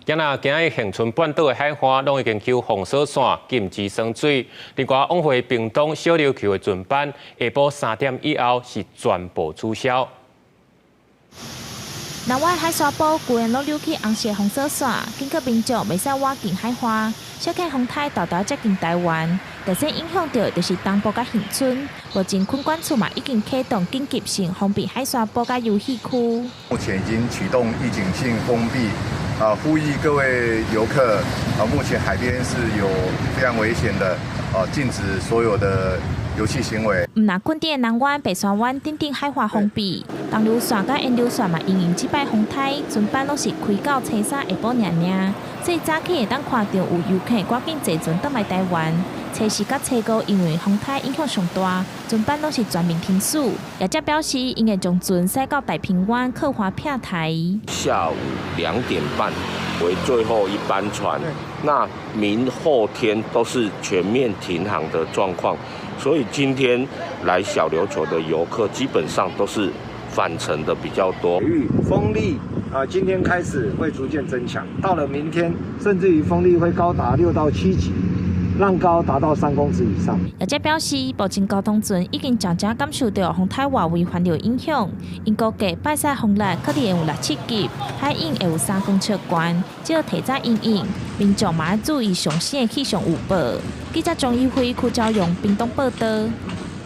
今仔今日恆春半島的海岸攏已經有封鎖線禁止耍水。另外，往回屏東小琉球的船班，下晡3點以後是全部取消。南灣海沙埔居然攏溜起紅色封鎖線，警告民眾袂使倚近海岸。小可風颱沓沓接近台灣，特先影響著就是東部佮恆春。目前墾管處嘛已經啟動緊急性封閉海沙埔佮遊戲區。目前已經啟動預警性封閉，啊，呼籲各位遊客，啊，目前海邊是有非常危險的，啊，禁止所有的遊憩行為。毋但墾丁的南灣、白沙灣等等海岸封閉，東流線佮緣流線嘛，因應這擺風颱，船班攏是開到初三下晡爾爾，所以早起會當看著有遊客趕緊坐船轉來台灣。初四佮初五因為風颱影響上大，船班攏是全面停駛。業者表示，𪜶會將船駛到太平灣靠岸避颱。下午2點半為最後一班船，那明後天都是全面停航的狀況，所以今天來小琉球的遊客基本上都是返程的比較多。雨風力啊，今天開始會逐漸增強，到了明天，甚至於風力會高達6到7級。浪高達到3公尺以上。業者表示，目前交通船已經漸漸感受著風颱外圍環流影響，𪜶估計拜四風力可能會有6、7級，海湧會有3公尺懸，只要提早因應，民眾嘛愛注意上新的氣象預報。記者張一輝、柯昭陽屏東報導。